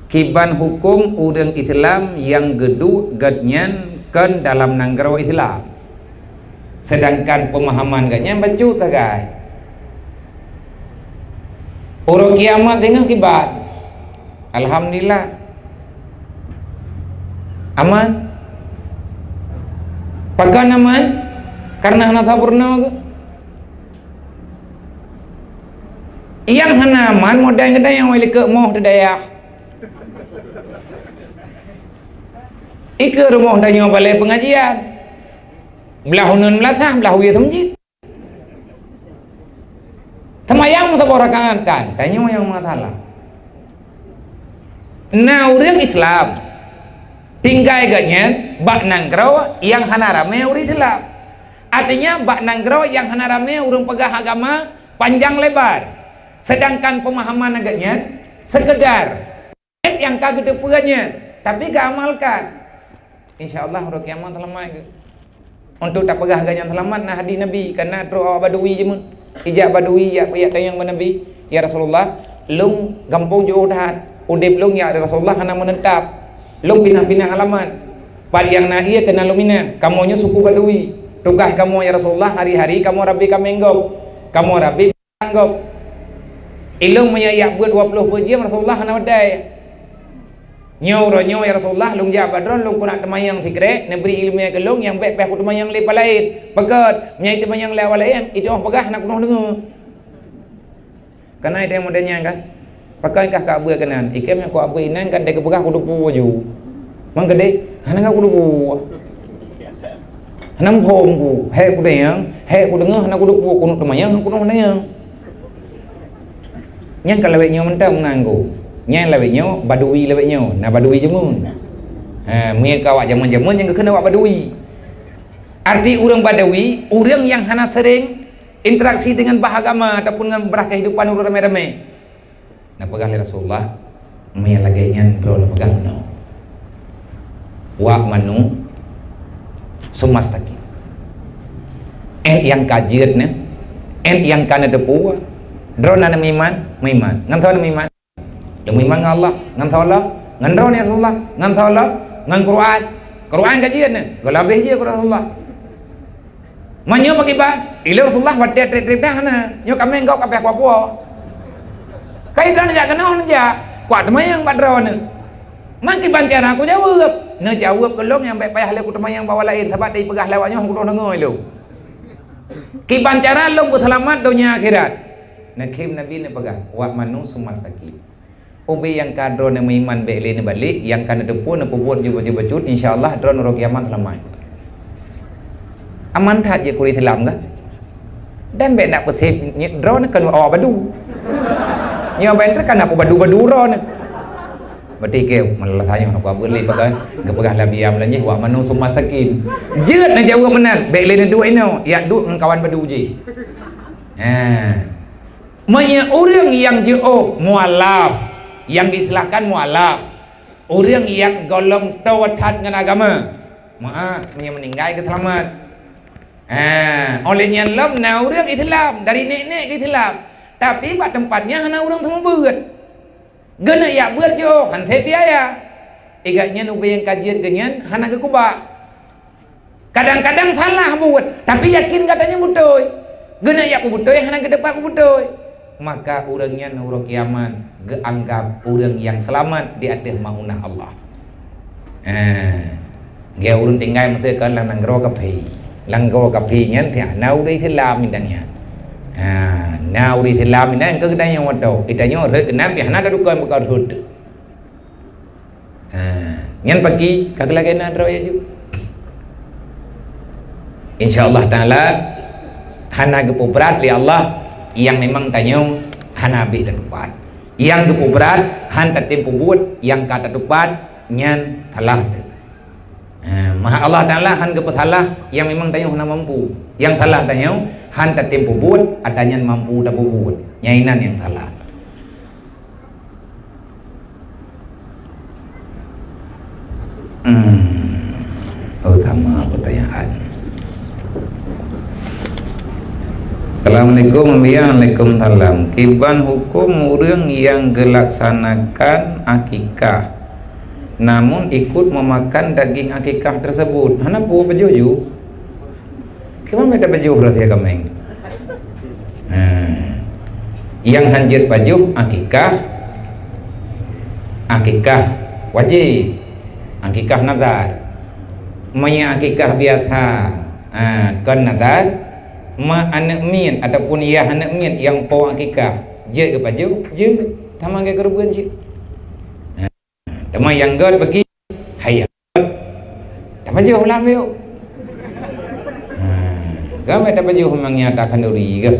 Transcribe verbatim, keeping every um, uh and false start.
Kiban huköm ureuëng Islam nyang geuduek gobnyan kon dalam nanggroe Islam, seudangkan peumahaman gobnyan bacut sagai. Uroe kiamat singoh kiban? Alhamdulillah, aman. Pakon aman? Kareuna hana sampurna geuh. Nyang hana aman modai geutanyoe, likot moh di dayah. Ikeue rumoh tanyoe balai peungajian. Blah uneun meulasah, blah wie seumeujid. Teumayang meusaboh rakaat kan, tanyoe nyang masalah. Na ureuëng Islam tinggai gobnyan bak nanggroe nyang hana ramé ureuëng Islam. Artinya, bak nanggroe nyang hana ramé ureuëng peugah agama panjang lebar, seudangkan peumahaman gobnyan seukeudar. Nyang ka geuteupeue nyan, tapi geuamalkan, insya Allah uroe kiamat seulamat geuh. Untuk tapeugah gobnyan seulamat, na hadis Nabi, kareuna trok awak Badui jameun. Ijak Badui, jak, jak tanyong bak Nabi, "Ya Rasulullah, lôn gampông jiôh that. Udeb lôn, ya Rasulullah, hana meuneuntap. Lôn pinah-pinah alamat. Pat nyang na ié keunan lôn pinah. Kamoe nyoe suku Badui. Tugaih kamoe, ya Rasulullah, hari-hari kamoe rabe kaméng gob. Kamoe rabe gob. Ilôn meunyoe jak beuet dua ploh peuet jeuem, Rasulullah, hana watée. Nyoe uroe nyoe, ya Rasulullah, lôn jak bak droeneuh, lôn keuneuk teumanyong sikrek, neubri iéleumé keu lôn nyang bék payah kuteumeuyang lé peue laén. Pakon, meunyoe teumanyong lé awak laén, itoh peugah hana keunoe deungoe." Kana idéh model nyan kan? Pakon kah ka beuet keunan? Ikém nyang kupeugah inan kan, deuh geupeugah kuteupeu ju. Mang keudéh, hana ka kuteupeu. Hana muphom ku, hék kudeungoe, hék kudeungoe hana kuteupeu, keuneuk teumanyong, keuneuk teumanyong. Nyan ka lawét nyoe mantong meunanggu. Nyan lawét nyoe, Badui lawét nyoe, na Badui jameun. Ha, meunyoe ka awak jameun-jameun nyang geukheun awak Badui. Arti ureuëng Badui, ureuëng nyang hana seuréng interaksi deungon bah agama ataupun ngon brah keuhidupan ureuëng ramé-ramé. Neupeugah lé Rasulullah, "Meunyoe lagée nyan droeneuh peugah meunoe, 'Wak manu summa sakin.' Éh nyang ka jeuet nyan, éh nyang ka neuteupeue, droeneuh na meuiman, meuiman. Ngon soe na meuiman?" Lôn meuiman ngon Allah, ngon soe lom? Ngon droeneuh, ya Rasulullah. Ngon soe lom? Ngon Quran. Quran ka jeuet nyan, gohlom habéh jeuet keu Rasulullah. Meunyoe pakriban, ilôn Rasulullah watée treb-treb dah na. Nyoe kaméng gob ka payah kupuwoe. Ka idroeneuh jak keunoe neujak, kuteumanyong bak droeneuh. Mang kiban cara kujaweueb? Neujaweueb keu lôn nyang bék payah lé kuteumeuyang bak awak laén, sabab teupeugah lé awak nyoe hana kudeungoe lôn. Kiban cara lôn beuseulamat donya akhirat? Neukhém Nabi neupeugah, 'Wak manu summa sakin.' Ubé nyang ka droeneuh meuiman bék lé neubalék, nyang ka neuteupeue neupeubuet jeuet-jeuet bacut, insya Allah droeneuh uroe kiamat seulamat. Aman that jeuet keu ureuëng Islam kan? Dan bék nak peusép droeneuh kan awak badu. Nyoe ban treb kan aku badu-badu droeneuh. Berarti ke malah tanya nak buat boleh pakai. Geupeugah Nabi am lagée, 'Wak manu summa sakin.' Jeuet neujaweueb meunan, bék lé neuduek inoe, jak duek ngon kawan badu jih. Ha. Meunyoe ureuëng nyang jiôh mualaf, nyang diistilahkan mualaf, ureuëng nyang gohlom toe that ngon agama, meu'ah, meunyoe meuninggai geuseulamat. Ha, óh lheueh nyan lom na ureuëng Islam, dari nek-nek geuislam, tapi bak teumpat nyan hana ureuëng seumeubeuet. Geuneuk jak beuet jiôh, han sép biaya. Igat nyan ubé nyang ka jeuet geuh nyan hana geukubah. Kadang-kadang salah buet, tapi yakin gata nyan beutôi. Geuneuk jak peubeutôi hana geuteupat peubeutôi. Maka ureuëng nyan uroe kiamat geuanggab ureuëng nyang seulamat di ateueh maunah Allah. Ha. Geu ureuëng tinggai meusé kon lam nanggroe kaphé. Lam nanggroe kaphé nyan tiah na ureuëng Islam idang nyan. Ha, na ureuëng Islam idang keu geutanyoe watô. Geutanyoe rhot keunan pih hana tadukon bukon rhot. Ha, nyan paki ka lagée na droe ju. Insya Allah Taala hana geupeubrat lé Allah nyang memang tanyoe hana habéh tatupat. Nyang geupeubrat han tatem peubuet nyang ka tatupat nyan salah teuh. Ha, maha Allah Taala han geupeusalah nyang memang tanyoe hana mampu. Nyang salah tanyoe han tatem peubuet ata nyan mampu tapeubuet. Nyan inan nyang salah. Hmm. Oh, sama pertanyaan. Kalau Assalamualaikum, Biang. Waalaikumsalam. Kiban huköm ureuëng nyang geulaksanakan akikah, namun ikut memakan daging akikah tersebut? Hana peue pajoh ju. Kiban beda pajoh berarti kaméng. Ha. Yang hanjeuet pajoh akikah, akikah wajib, akikah nazar. Meunyo akikah biasa, ha, kon nazar, ma aneuëk miet ataupun yah aneuëk miet nyang po akikah, jeuet geupajoh, jeuet, sama geukeureubeuen cit. Ha, teuma nyang gét bagi, hai nyang gét, tapajoh lam yuk. Ha, gamai tapajoh memang nyata khanduri ke?